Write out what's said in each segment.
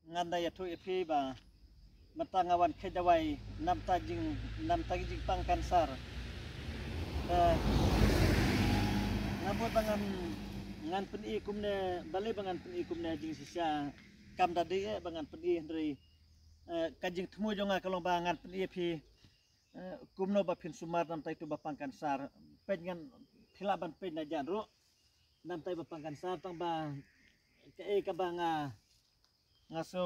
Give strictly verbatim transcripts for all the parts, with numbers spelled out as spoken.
Ngan da ïathuh ïa phi ba mynta nga wan kheit dawai namta jing, namta ki jingpang kansar. Eh, nga mut ba ngan, ngan pyni kumne, balei ba ngan pyni kumne jingshisha. Kam da dei eh ba ngan pyni, hynrei, eh, ka jingthmu jong nga ka long ba ngan pyni ïa phi, eh, kumno ba phin sumar namta itu ba pang kansar. Peit ngan, phi lah ban peit na jan ruh namta itu ba pang kansar, tang ba kaei kaba nga, nga shu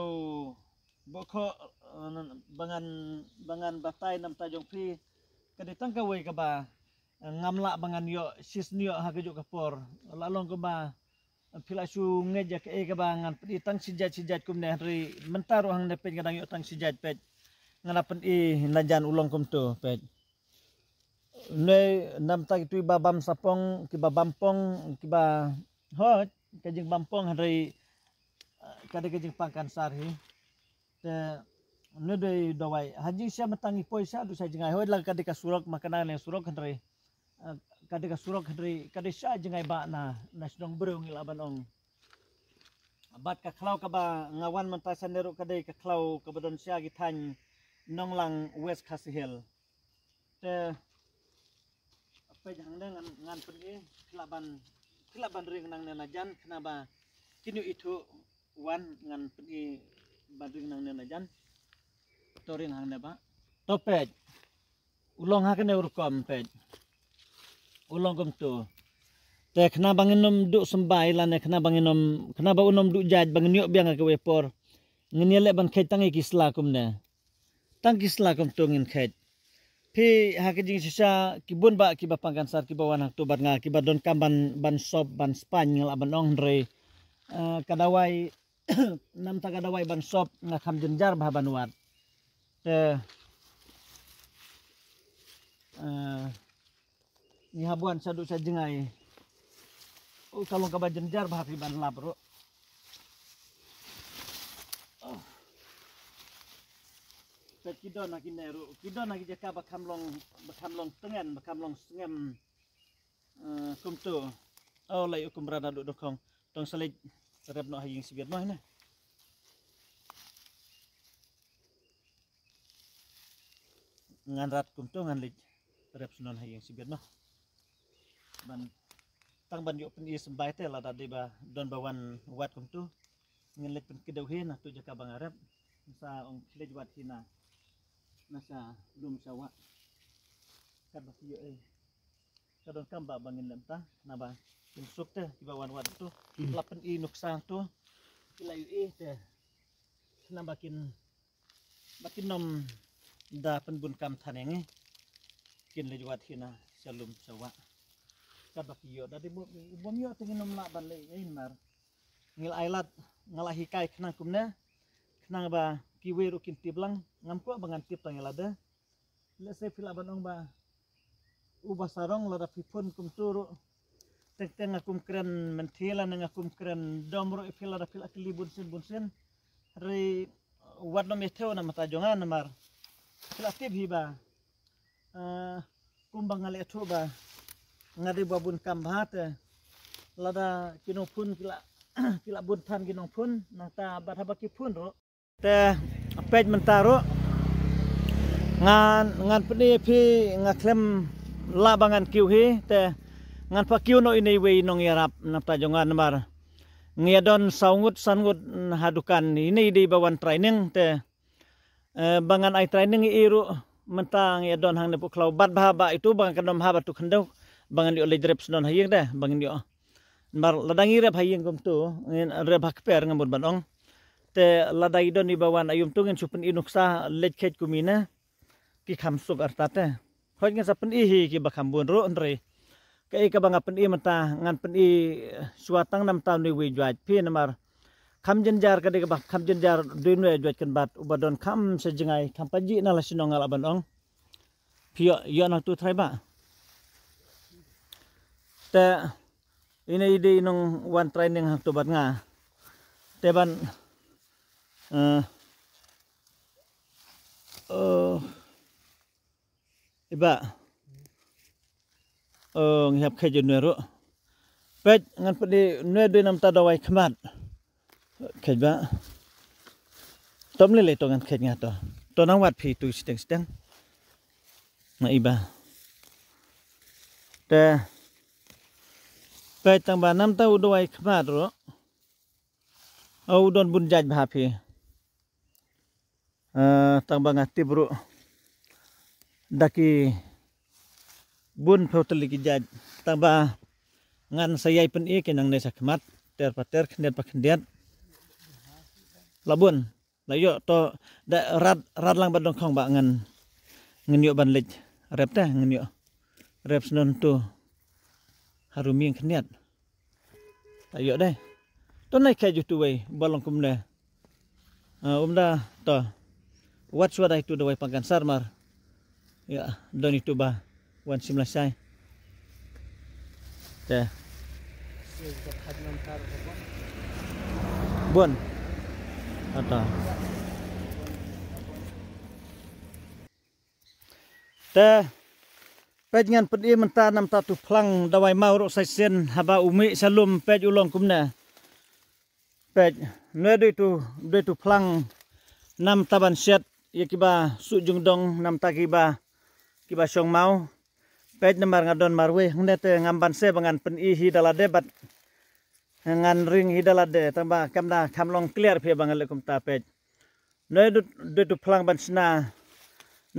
buh khoh, eh, ba ngan, ba ngan batai namta jong phi. Ka dei tang kawei kaba, eh, ngam lah ba ngan ïoh shisien ïoh ha kajuh ka por. La long kumba phi la shu ngeit ïa kaei kaba ngan pyni tang shi jait shi jait kumne, hynrei mynta ruh hangne peit nga dang ïoh tang shi jait. Peit, ngan da pyni na jan u long kumto. Peit, ne namta kitu ba bam sapong, kiba bam pong, kiba, hooid, ka jingbam pong, hynrei, eh, ka dei ka jingpang kansar hi. Te ne dei dawai ha jingshisha mynta ngi poi sha, duh sha jngai, hooid la ka dei ka surok, ma ka nang ne surok, hynrei, eh, ka dei ka surok, hynrei ka dei sha jngai ba na, na shnong briew ngi lah ban ong. Bad ka khlaw kaba nga wan mynta shane ruh ka dei ka khlaw kaba don sha ki thaiñ Nonglang, West Khasi Hills. Te peit hangne ngan, ngan pyni, phi lah ban, phi lah ban ring nangne na jan, khnang ba kin ïoh ithuh wan, ngan pyni ban ring nangne na jan. To ring hangne ba. To peit. U long ha kane u rukom, peit. U long kumto. Te khnang ba ngin ym duh symbai lane khnang ba ngin ym, khnang ba un ym duh jait ba ngin ïoh biang ha kawei por, ngin ïaleh ban kheit tang ïa ki sla kumne. Tang ki sla kumto ngin kheit. Phi, ha ka jingshisha ki bun bah kiba pang kansar kiba wan hangto bad nga, kiba donkam ban, ban sop, ban spaiñ, nga lah ban ong, hynrei, eh, ka dawai, namta ka dawai ban sop nga kham jynjar bha ban wad. Te, eh, ngi hap wan shaduh sha jngai. Oh, ka long kaba jynjar bha phi ban lap ruh. Oh. Te ki don ha kine ruh, ki don ha ki jaka ba kham long, ba kham long tngen, ba kham long sngem. Eh, kumto. Oh, la ïoh kumra naduh dkhong. Tong sa leit rep noh ha ïing shibit mo hine. Ngan rat kumto, ngan leit rep shnong ha ïing shibit mo. Ban, tang ban ïoh pyni symbai te, lada dei ba don ba wan wad kumto, ngin leit pynkdew hi na tu jaka ba nga rep. Sa ong leit wad hi na, na sha lum sha wah. Katba ki ïoh ei. Ka donkam ba, ba ngin leh mynta, naba kin suk te kiba wan wad to. Hmm. La pyni nuksa to. Ki la ïohi te. Naba kin, ba kin ym da pynbun kam than ïa ngi. Kin leit wad hi na sha lum sha wah. Katba ki ïoh, da dei bym, bym ïoh te ngin ym lah ban leh ei namar ngi la ai lad, nga la hikai khnang kumne, khnang ba kiwei ruh kin tip lang, ngam kwah ba ngan tip tang ïa lade. Lehse phi lah ban ong ba u ba sarong, lada phi phone kumto ruh, teng teng nga kum kren mynthi lane nga kum kren dom ruh, phi lada phi lah kylli bunsien bunsien. Hynrei wat nym ïa thew namar ta jong nga namar phi lah tip hi ba, eh, kumba nga la ïathuh ba nga dei ba bun kam bha te. Lada ki nongphone ki la, ki la bun than ki nongphone, nangta bad haba ki phone ruh. Te peit mynta ruh ngan, ngan pyni ïa phi, nga khlem lah ba ngan kiew hi te, ngan phah kiew noh ine iwei i nongïarap namar ta jong nga namar ngi ïa don saw ngut san ngut ha dukan, ine i dei ba wan training te. Eh, ba ngan ai training ïa i ruh mynta ngi ïa don hangne pukhlaw bad bha ba itu ba ngan kynnoh ha ba tu khyndew ba ngan ïoh leit rep shnong ha ïing te ba ngan ïoh. Namar lada ngi rep ha ïing kumto, ngin rep ha kper nga mut ban ong. Te lada i don i ba wan aïu kumto ngin shu pyni nuksa leit kheit kum ine. Ki kham suk artat te. Hooid ngan sa pyni hi kiba kham bun ruh hynrei kaei kaba nga pyni mynta ngan pyni, eh, shuwa tang namar ta une iwei jwat phi namar kham jynjar, ka dei kaba kham jynjar dei une jwat kynbat uba don kham sha jngai, kham pajih na la shnong nga lah ban ong. Phi ïoh, ïoh nangtu trai ba. Te ine i dei i nongwan training hangto bad nga. Te ban, eh, oh. Iba. Oh, ngi hap kheit ïa une ruh. Peit ngan pyni une dei namar ta dawai khmat. Kheit ba. Tom lele to ngan khet nga to. To nang wad phi tu siteng siteng. Na iba. Te. Peit tang ba nam ta u dawai khmat ro. Au don bun jaj bha phi. Eh, tang ba nga tip ro. Da ki bun phi u teli ki jaj. Tang ba ngan sa yai pen i ki nang ne sa khmat. Ter pa ter khyndiat pa khyndiat. La bun. La ïoh to da rad rad lang ba dong khong ba ngan ngan ïoh ban leit rep te ngan ïoh rep snon tu haru mieng khniat. Ta ïoh dai. To nai khe ju tu wei ba long kumne. Ah, um da to wat swa dai tu da wei pangkan sar mar. Ya, don itu ba wan sim la sai. Te. Bon. Ata. Te. Pej ngan pedi mynta nam ta tu phlang dawai mau ruk sai sen haba umi salum pej ulong kumne. Pej, nwe doi tu, doi tu phlang nam ta ban shet, ya kiba su jungdong, nam ta kiba, kiba shong mau. Pej namar nga don marwei, hangne te ngam ban se ba ngan pen i hi dalade bat. Ngan ring hi dalade, tang ba kam da kam long clear phi ba ngan le kumta pej. Nwe doi, doi tu phlang ban sna,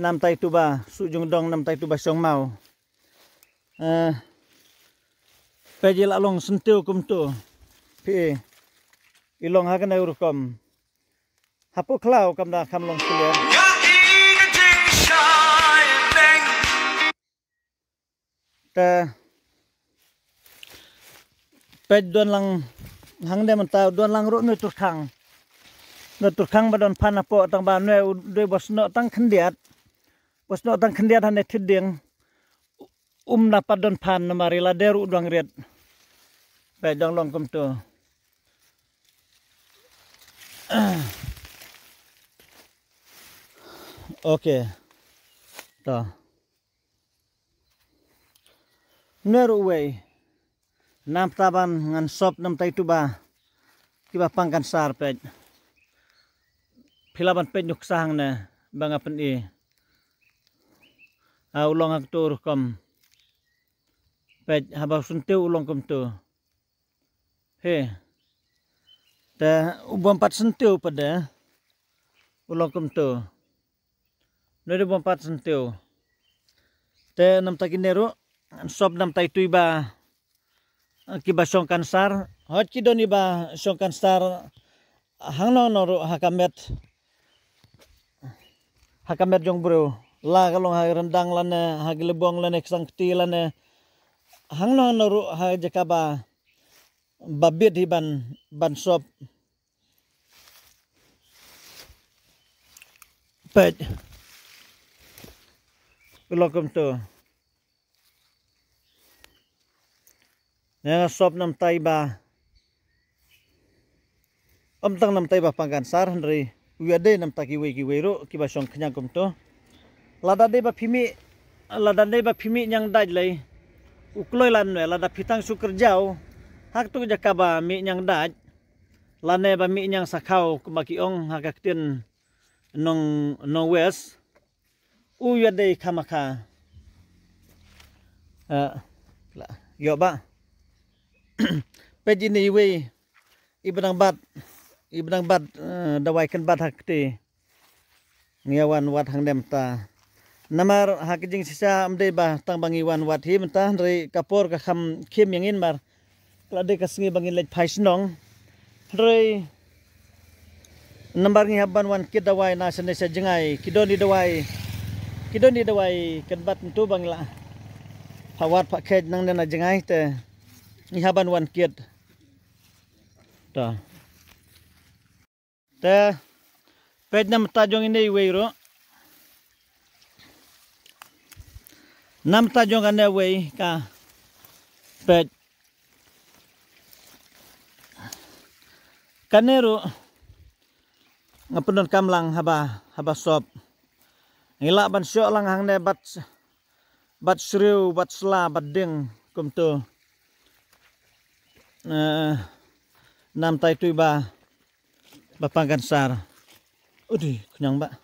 nam ta itu ba, su jungdong, nam ta itu ba shong mau. Eh, pej i la long sentiu kumtu. Phi i long ha kane u rukom. Hapu khlaw kam da kam long clear. Te pej don lang hangne mynta don lang ruh nui turkhang. Nui turkhang ba don phan apo tang ba nui u doi bos no tang khyndiat. Bos no tang khyndiat hane thiding. Um na pat don phan namar ila deru dong rit. Pej dong long kumtu. Okay. To. Nwe ruh wei. Nam ta ban ngan sop nam ta itu ba. Kiba pang kan sar pej. Phi la ban pej nuk sahang ne ba nga pen i. A u long hak tu rukom. Pej haba sentiu u long kumtu. He. Te u bom pat sentiu pede. U long kumtu. Nwe de bom pat sentiu. Te nam ta kine ruh sop nam ta itu i ba. Kiba shong kan sar. Hot ki don i ba shong kan sar. Hang no no ruh ha ka met. Ha ka met jong bru. La ka long ha rendang lane, ha ki lebong lane, ksang kti lane. Hang no no ruh ha jaka ba, ba bit hi ban, ban sop. Pej. Welcome to. Nga sop nam tai ba. Om tang nam tai ba pang kan sar hynrei. Uya dei nam ta kiwei kiwei ruh kiba shong khñiang kumto. Lada dei ba phi mih, lada dei ba phi mih ñiang dait lei. U kloi lan ne lada phi tang shu kyrjaw. Hak tu jaka ba mih ñiang dait. Lane ba mih ñiang sakhaw kumba ki ong ha ka ktien nong, nong west. U ya dei khamakha. Eh, la, yo ba. Pej ini iwei. I benang bat. I benang bat, eh, dawai kan bat ha kti. Ngi wan wat hang dem ta. Namar ha ka jingshisha ym dei ba tang ba ngi wan wat hi mynta hynrei ka por ka kham khim ïa ngin mar. Ka la dei ka sngi ba ngin leit phai shnong. Hynrei namar ngi hap ban wan kit dawai na shane sha jngai. Ki don i dawai. Ki don i dawai kan bat ntu ba ngi la. Pha wat pha khet nang ne na jngai te. Ngi hap ban wan kit. Ta. Te pej namta jong ine iwei ruh. Namta jong kane wei ka pej. Kane ruh nga pyndonkam lang haba, haba sop. Ngi lah ban shoh lang hangne bad bad shriew, bad sla, bad ding, kumto. Eh, namta itu i ba, ba pang kan sar. Udi, khñiang ba.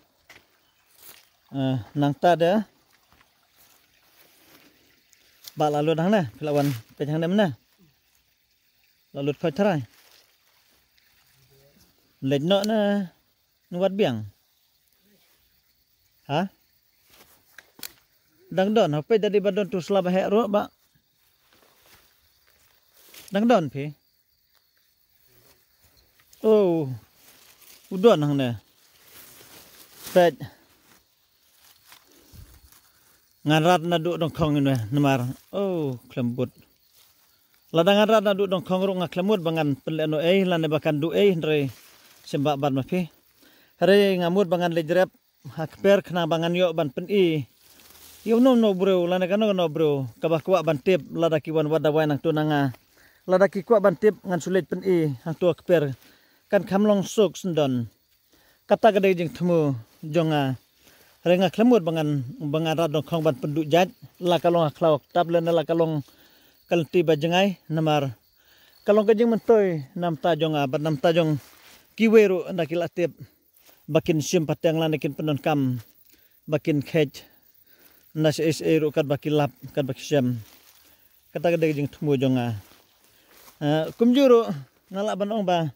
Eh, nangta de. Ba la lut hangne, phi la wan peit hangne mynne. La lut khoit tharai. Leit noh ne, ne wat biang. Ha? Dang don, ha peit da dei ba don tu sla ba heh ruh ba. Dang don phi. Oh. U don hangne. Peit. Ngan rat naduh dongkhong ine namar. Oh, khlem bud. Lada ngan rat naduh dongkhong ruh nga khlem mut ba ngan pynlehnoh ei lane ba kan duh ei hynrei symbai bad ma phi. Hynrei nga mut ba ngan leit jrep ha kper khnang ba ngan ïoh ban pyni ïa uno uno u briew lane kano kano u briew kaba kwah ban tip lada ki wan wad dawai nangto na nga. Lada ki kwah ban tip ngan shu leit pyni hangto ha kper. Kan kham long suk syndon. Kata ka dei ka jingthmu jong nga. Hynrei nga khlem mut ba ngan, ba ngan rat dongkhong ban pynduh jait la ka long ha khlaw ktap lane la ka long ka lynti ba jngai namar ka long ka jingmyntoi na bynta jong nga bad na bynta jong kiwei ruh na ki la tip ba kin shim pateng lane kin pyndonkam ba kin kheit na shaei shaei ruh katba ki lap katba ki shem. Kata ka dei ka jingthmu jong nga. Eh, kumjuh ruh nga lah ban ong ba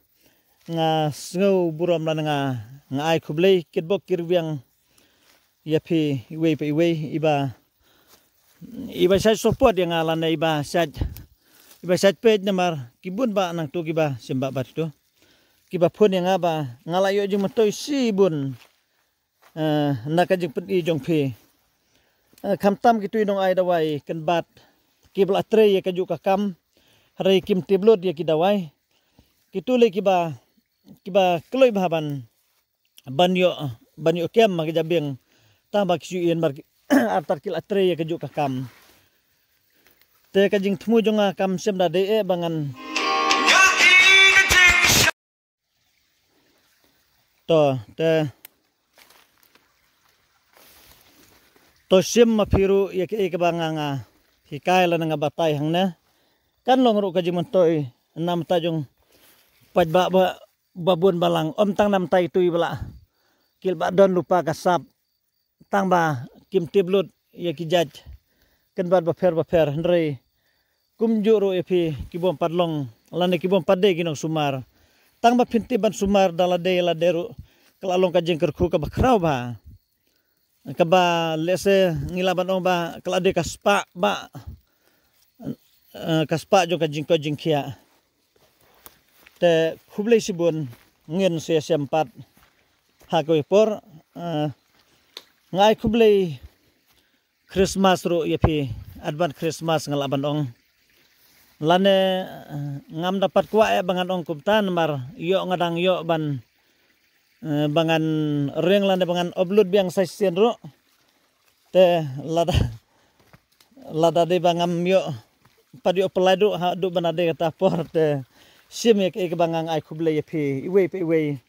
nga sngew burom lane nga, nga ai khublei kitbok kirwiang ïa phi iwei pa iwei iba, iba shait support ïa nga lane iba shait, iba shait peit namar ki bun ba nangto kiba symbai bad to kiba phone ïa nga ba nga la ïoh jingmyntoi shibun. Eh, na ka jingpyni jong phi. Eh, khamtam kitu i nong ai dawai kynbat kiba la trei ïa kajuh ka kam hynrei kim tip lut ïa ki dawai. Kitu lei kiba, kiba kloi bha ban, ban ïoh, ban ïoh kem ha ka jabieng. Tang ba ki shu ïen mar ki artat ki la trei ïa kajuh ka kam. Te ka jingthmu jong nga kam shym da dei eh ba ngan. To, te. To shim ma phi ruh ïa kaei kaba nga nga hikai lane nga batai hangne. Kan long ruh ka jingmyntoi na bynta jong paidbah ba, ba bun balang, ym tang na bynta itu iba la ki la ba don lypa ka sap. Tang ba kim tip lut ïa ki jait kynbat bapher bapher hynrei kumjuh ruh ïa phi ki bym pat long lane ki bym pat dei ki nongsumar. Tang ba phin tip ban sumar da lade lade ruh ka la long ka jingkyrkhu kaba khraw bha. Kaba lehse ngi lah ban ong ba ka la dei ka spah ba, eh, ka spah jong ka jingkoit jingkhiah. Te khublei shibun ngin sa ïashem pat ha kawei por, eh, nga ai khublei Christmas ruh ïa phi, advance Christmas nga lah ban ong. Lane, eh, ngam da pat kwah eh ba ngan ong kumta namar ïoh nga dang ïoh ban, eh, ba ngan ring lane ba ngan upload biang sa shisien ruh. Te lada, lada dei ba ngam ïoh pat ïoh pynlait ruh haduh ba na dei kata por te shim ïa kaei kaba nga ai khublei ïa phi iwei pa iwei.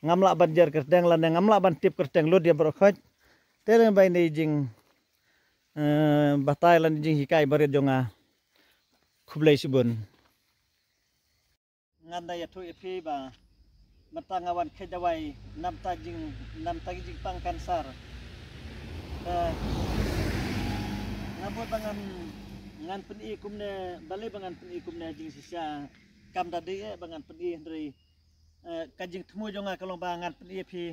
Ngam lah ban jer kyrteng lane ngam lah ban tip kyrteng lut ïa baroh khoit. Te lane ba ine i jing, eh, batai lane i jinghikai barit jong nga. Khublei shibun. Ngan da ïathuh ïa phi ba mynta nga wan kheit dawai na bynta jing, na bynta ki jingpang kansar. Eh, nga mut ba ngan, ngan pyni kumne, balei ba ngan pyni kumne jingshisha kam da dei eh ba ngan pyni hynrei, eh, ka jingthmu jong nga ka long ba ngan pyni ïa phi,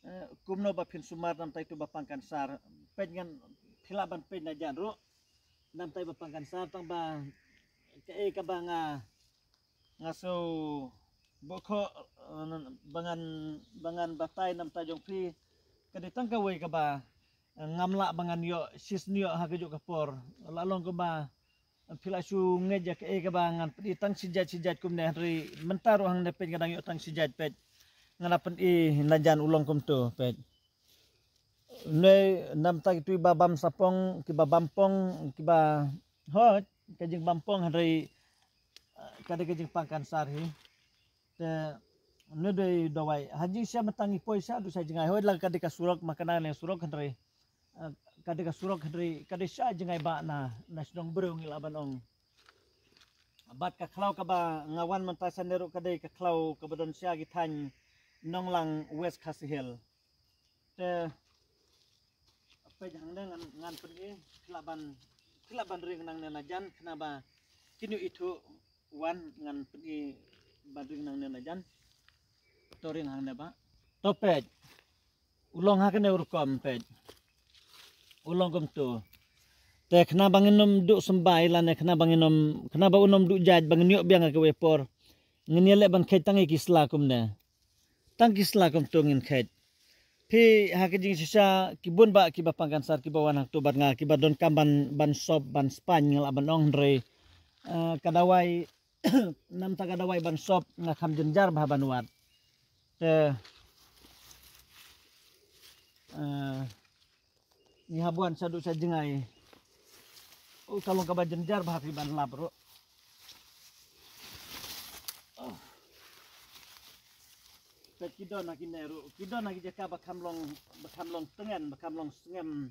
eh, kumno ba phin sumar na bynta itu ba pang kansar. Peit ngan phi lah ban peit na jan ruh. Na bynta ba pang kansar tang ba kaei kaba nga, nga shu buh khoh, eh, ba ngan, ba ngan batai na bynta jong phi. Ka dei tang kawei kaba, eh, ngam lah ba ngan ïoh shisien ïoh ha kajuh ka por. La long kumba phi la shu ngeit ïa kaei kaba ngan pyni tang shi jait shi jait kumne hynrei mynta ruh hangne peit nga dang ïoh tang shi jait peit. Ngan da pyni na jan u long kumto peit. Une na bynta kitu kiba bam sapong, kiba bam pong, kiba hoi, ka jingbam pong hynrei, eh, ka dei ka jingpang kansar hi. Te une dei dawai. Ha jingshisha mynta ngi poi sha, duh sha jngai hoi la ka dei ka surok, ma ka na leng surok hynrei. Eh, ka dei ka surok hynrei, ka dei sha jngai ba na, na shnong briew ngi lah ban ong. Bad ka khlaw kaba nga wan mynta shane ruh ka dei ka khlaw kaba don sha ki thaiñ Nonglang, West Khasi Hills. Te peit hangne ngan, ngan pyni, phi lah ban, phi lah ban ring nangne najan, khnang ba kin ïoh ithuh wan, ngan pyni ban ring nangne najan. To ring hangne ba. To peit. U long ha kane u rukom peit. U long kumtu. Te khnang ba ngin ym duh symbai lane khnang ba ngin ym, khnang ba un ym duh jait ba ngin ïoh biang ha kawei por. Ngin ïaleh ban kheit tang ïa ki sla kumne. Tang ki sla kumtu ngin kheit. Phi ha ka jingshisha ki bun ba kiba pang cancer kiba wan hangtu bad nga kiba donkam ban, ban sop ban spaiñ nga lah ban ong hynrei, eh, ka dawai, namta ka dawai ban sop nga kham jynjar bha ban wad. Te, eh, ngi hap wan shaduh sha jngai. Oh, ka long kaba jynjar bha phi ban lap ruh. Oh. Te ki don ha kine ruh, ki don ha ki jaka ba kham long, ba kham long tngen, ba kham long sngem.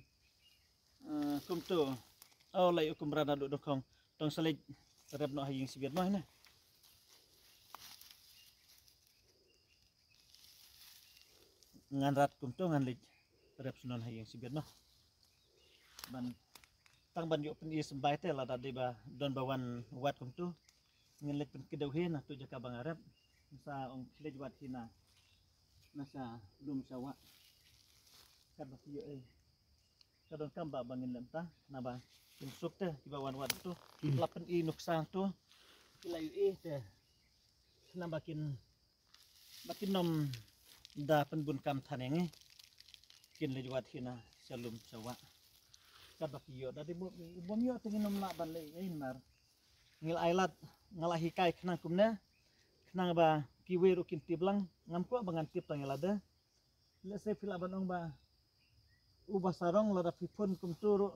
Eh, kumtu. Oh, lai u kumra naduh dongkhong. Tong sa leit rep noh ha ïing shibit noh hine. Ngan rat kumtu ngan leit rep shnong ha ïing shibit noh. Ban tang ban ïoh pyni symbai te lada dei ba don ba wan wad kumtu. Ngin leit pynkdew hi na tu jaka ba nga rep. Sa ong leit wad hi na. Na sa lum sa wah. Kat ba ki ïoh ei. Ka donkam ba ba ngin lem ta, naba kin suk te kiba wan wad tu. Hmm. La pyni nuksa tu. Ki la ïohi te. Naba kin, ba kin ym da pynbun kam than ïa ngi. Kin leit wad hi na sha lum sha wah. Kat ba ki ïoh da dei bym, bym ïoh te ngin ym lah ban leh ei mar. Ngi la ai lad, nga la hikai khnang kumne. Khnang ba kiwei ruh kin tip lang, ngam kwah ba ngan tip tang ïa lade. Lehse phi lah ban ong ba u ba sarong lada phi phone kumtu ruh.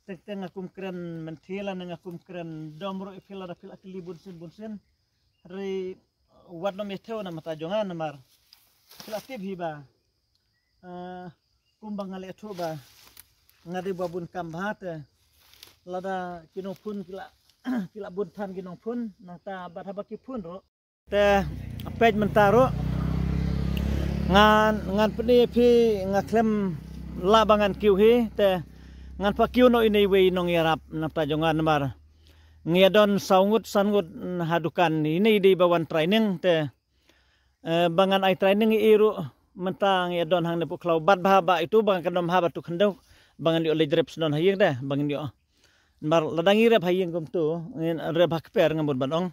Teng teng nga kum kren mynthi lane nga kum kren dom ruh phi lada phi lah kylli bunsien bunsien. Hynrei wat nym ïa thew na mata jong nga namar phi lah tip hi ba, eh, kumba nga la ïathuh ba nga dei ba bun kam bha te lada ki nongphone ki la, ki la bun than ki nongphone nangta bad haba ki phone ruh. Te peit mynta ruh ngan, ngan pyni ïa phi nga khlem lah ba ngan kiew hi te ngan pha kiew noh ine iwei i nongïarap nangta jong nga namar ngi ïa don saw ngut san ngut ha dukan ine i dei ba wan training te, eh, ba ngan ai training ïa i ruh mynta ngi ïa don hangne pukhlaw bad bha ba itu ba ngan kynnoh ha ba tu khyndew ba ngan ïoh leit rep shnong ha ïing te ba ngan ïoh. Namar lada ngi rep ha ïing kumtu ngin rep ha kper nga mut ban ong.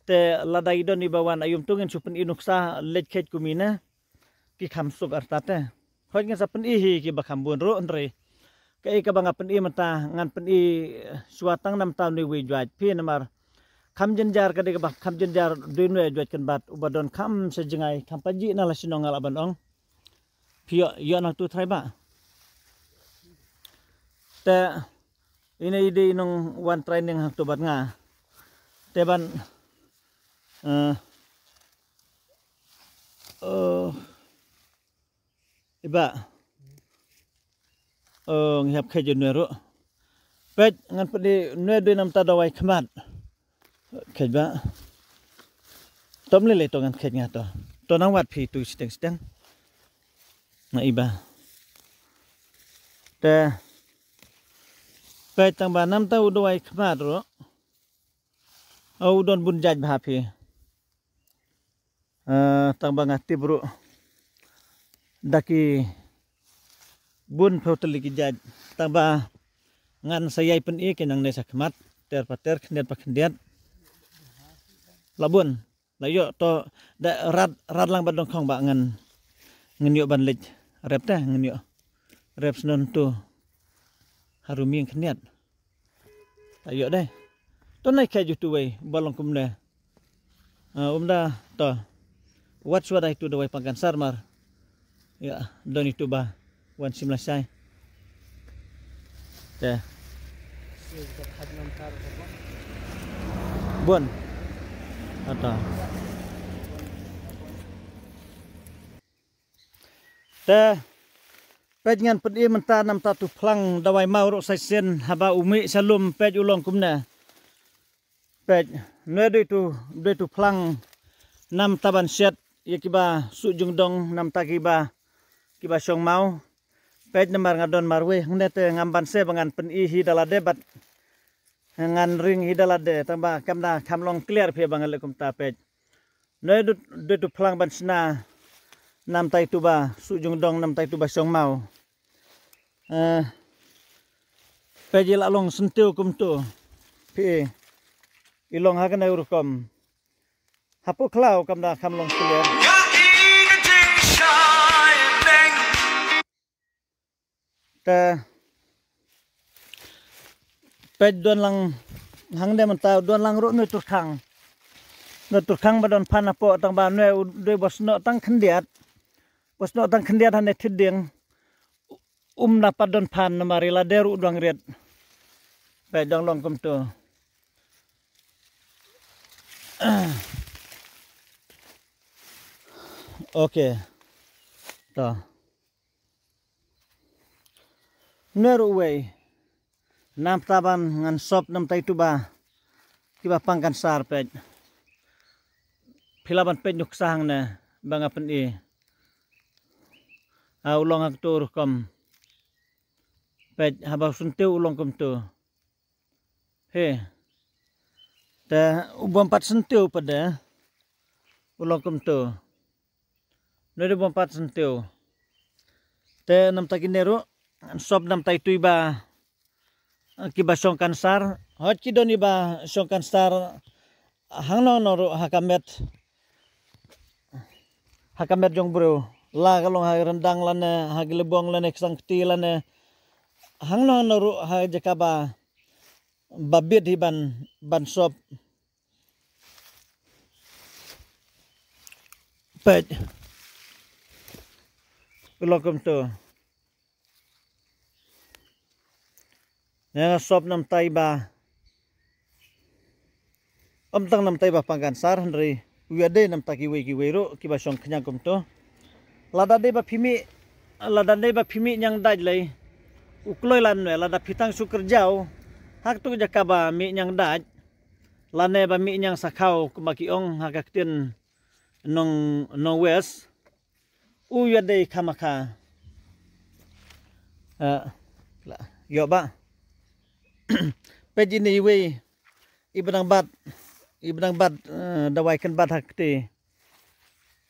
Te lada i don i ba wan aïu kumtu ngin shu pyni nuksa leit kheit kum ine. Ki kham suk artat te. Hooid ngan sa pyni hi kiba kham bun ruh hynrei kaei kaba nga pyni mynta ngan pyni, eh, shuwa tang namta une uwei u jwait phi namar kham jynjar ka dei kaba kham jynjar dei une u jwait kynbat uba don kham sha jngai kham pajih na la shnong nga lah ban ong. Phi ïoh, ïoh nangtu trai ba. Te ine i dei i nongwan training hangtu bad nga. Te ban, eh, oh, iba. Oh, ngi hap kheit ïa une ruh. Peit ngan pyni une dei namta dawai khmat. Kheit ba. Tom lei lei to ngan kheit nga to. To nang wad phi tu shiteng shiteng. Na iba. Te. Peit tang ba namta u dawai khmat ruh. Au don bun jait bha phi. Eh, tang ba nga tip ruh. Da ki bun phew tylli ki jait. Tang ba ngan sa ïai pyni ki nangne sha khmat. Ter pa ter khyndiat pa khyndiat. La bun. La ïoh to da rat, rat lang ba dongkhong ba ngan, ngan ïoh ban leit rep te ngan ïoh. Rep shnong tu. Harum ïing khyndiat. Ta ïoh dei. To nai kheit ïa utu wei ba long kumne. Ah, um da to. Wat shuwa da itu dawai pang cancer mar. Ïa, don itu ba wan shim lashai. Te. Bun. Ata. Te peit ngan pyni mynta namta tu phlang dawai maw ruh sa shisien haba u mih sha lum peit u long kumne. Peit, ne dei tu, dei tu phlang namta ban shet ïa kiba suk jingdong namta kiba, kiba shong maw. Peit namar nga don marwei hangne te ngam banse ba ngan pyni hi da lade bad ngan ring hi da lade tang ba kam da kham long clear phi ba ngan leh kumta. Peit. Nui dut dut tu phlang ban sna namta itu ba suk jingdong namta itu ba shong maw. Eh, peit ïa la long syntiew kumtu. Phi i long ha kane u rukom. Hapoh khlaw kam da kham long clear. Te peit don lang hangne mynta don lang ruh nui turkhang. Nui turkhang ba don phan hapoh tang ba nui u dei bos noh tang khyndiat. Bos noh tang khyndiat hane thiding. Um na pat don phan namar ila de ruh dang rit. Peit dang long kumtu. Okay. To. Nui ruh uwei. Namta ban ngan sop namta itu ba kiba pang kansar peit. Phi lah ban peit nuksa hangne ba nga pyni. A u long ha katu rukom. Peit haba syntiew u long kumtu. He. Te u bym pat syntiew pat de. U long kumtu. Nui de bym pat syntiew. Te namta kine ruh sop namta itu iba, eh, kiba shong kansar. Hot ki don iba shong kansar hangno no ruh ha ka met. Ha ka met jong briew. La ka long ha ryndang lane ha ki lebong lane ksang kti lane hangno no ruh ha jaka ba, ba bit hi ban, ban sop. Peit. U long kumtu. Nga sop namta iba. Ym tang namta iba pang kansar hynrei u ïa dei namta kiwei kiwei ruh kiba shong khñiang kumtu. Lada dei ba phi mih, lada dei ba phi mih ñiang dait lei. U kloi lan ne lada phi tang shu kyrjaw. Ha katu jaka ba mih ñiang dait. Lane ba mih ñiang sakhaw kumba ki ong ha ka ktien nong, nong west. U ïa dei khamakha. Eh, la, ïoh ba. Peit ine iwei iba dang bat, iba dang bat, eh, dawai kynbat ha kti.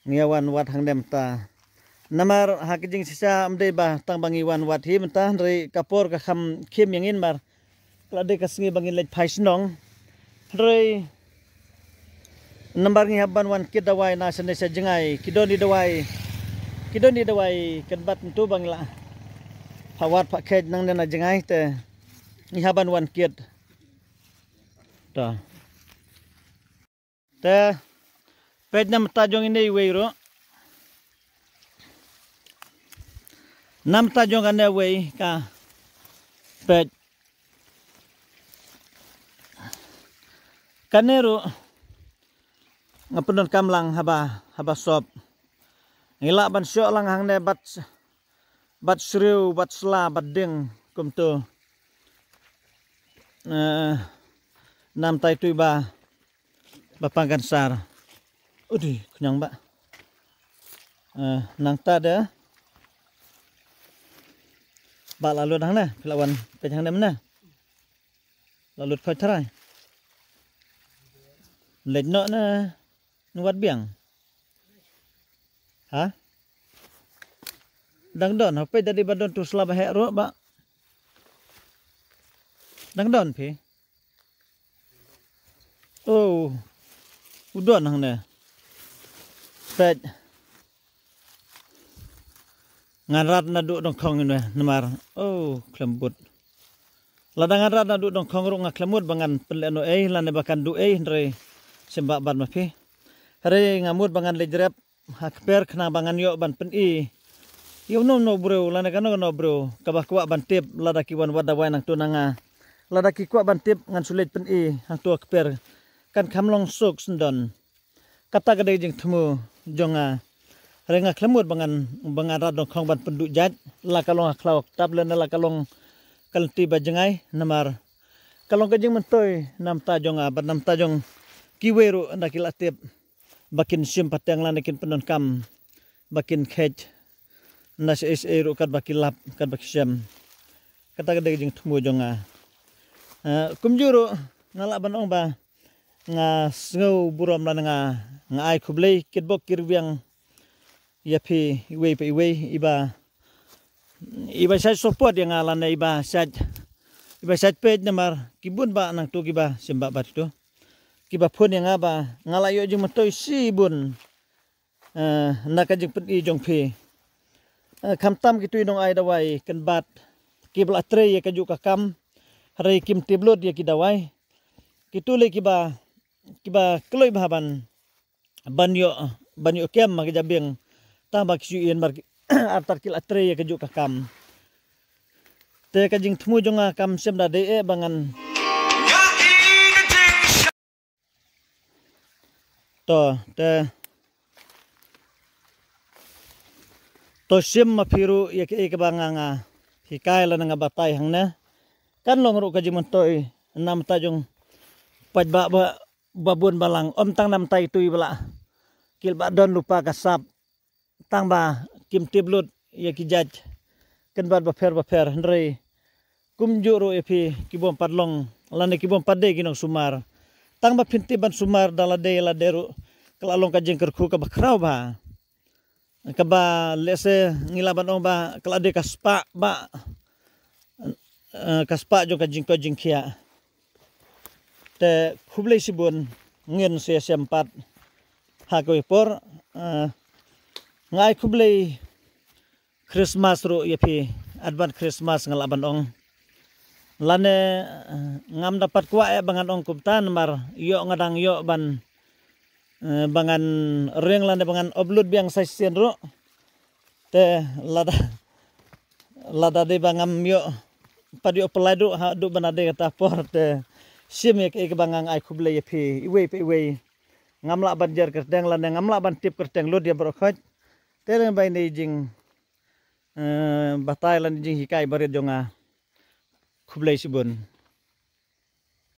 Ngi ïa wan wad hangne mynta. Namar ha ka jingshisha ym dei ba tang ba ngi wan wad hi mynta hynrei ka por ka kham khim ïa ngin mar. Ka la dei ka sngi ba ngin leit phai shnong. Hynrei namar ngi hap ban wan kit dawai na shane sha jngai. Ki don i dawai. Ki don i dawai kynbat mynta ba ngi la pha wad pha kheit nangne na jngai te ngi hap ban wan kit. Ta. Te peit namta jong ine iwei ruh. Namta jong kane wei ka peit. Kane ruh nga pyndonkam lang haba, haba sop. Ngi lah ban shoh lang hangne bad, bad shriew, bad sla, bad ding kumtu. Eh, namta itu iba ba pang kansar. Udi, khñiang ba. Eh, nangta de. Ba la lut hangne, phi la wan peit hangne mynne. La lut khoit tharai. Leit noh ne, ne wat biang. Ha? Dang don, ha peit da dei ba don tu sla ba heh ruh ba. Dang don phi. Oh. U don hangne. Peit. Ngan rat naduh dongkhong ine namar. Oh, khlem bud. Lada ngan rat naduh dongkhong ruh nga khlem mut ba ngan pynlehnoh ei lane ba kan duh ei hynrei shem ba bad ma phi. Hynrei nga mut ba ngan leit rep ha kper khnang ba ngan ïoh ban pyni ïa uno uno briew lane kano kano briew kaba kwah ban tip lada ki wan wad dawai nangtu na nga. Lada ki kwah ban tip ngan shu leit pyni hangtu ha kper. Kan kham long suk sndon. Kata ka dei jingthmu jong nga. Hynrei nga khlem mut ba ngan, ba ngan rat dongkhong ban pynduh jait la ka long ha khlaw ktap lane la ka long ka lynti ba jngai namar ka long ka jingmyntoi namta jong nga bad namta jong kiwei ruh ynda ki la tip. ba kin shim pateng lane kin pyndonkam, ba kin kheit na shaei shaei ruh katba ki lap, katba ki shem. Kata ka dei ka jingthmu jong nga. Eh, kumjuh ruh nga lah ban ong ba nga sngew burom lane nga, nga ai khublei kitbok kirwiang ïa phi iwei pa iwei iba, iba shait support ïa nga lane iba shait, iba shait peit namar ki bun ba nangtu kiba shim ba bad tu kiba phone ïa nga ba nga la ïoh jingmyntoi shibun, eh, na ka jingpyni jong phi. Eh, khamtam kitu i nong ai dawai kynbat kiba la trei ïa kajuh ka kam, hynrei kim tip lut ïa ki dawai. Kitu lei kiba, kiba kloi bha ban, ban ïoh, ban ïoh kem ha ka jabieng. Tang ba ki shu ïen mar ki artat ki la trei ïa kajuh ka kam. Te ka jingthmu jong nga kam shym da dei eh ba ngan. To, te. To shim ma phi ruh ïa kaei kaba nga, nga hikai lane nga batai hangne. Kan long ruh ka jingmyntoi namar ta jong paidbah ba, ba bun balang, ym tang namar ta itu i ba la, ki la ba don lypa ka sap. Tang ba kim tip lut ïa ki jait kynbat bapher bapher, hynrei kumjuh ruh ïa phi ki bym pat long lane ki bym pat dei ki nongsumar. Tang ba phin tip ban sumar da lade lade ruh ka la long ka jingkyrkhu kaba khraw bha, kaba lehse ngi lah ban ong ba ka la dei ka spah ba, eh, ka spah jong ka jingkoit jingkhiah. Te khublei shibun, ngin sa ïashem pat ha kawei por. Eh, nga ai khublei Christmas ruh ïa phi, advance Christmas nga lah ban ong. Lane, eh, ngam da pat kwah eh ba ngan ong kumta namar ïoh nga dang ïoh ban, eh, ba ngan ring lane ba ngan upload biang sa shisien ruh. Te lada, lada dei ba ngam ïoh pat ïoh pynlait ruh haduh ba na dei kata por, te shim ïa kaei kaba nga ai khublei ïa phi iwei pa iwei. Ngam lah ban jer kyrteng lane ngam lah ban tip kyrteng lut ïa baroh khoit. Te leng ba ine i jing, eh, batai lane jinghikai barit jong nga. Khublei shibun.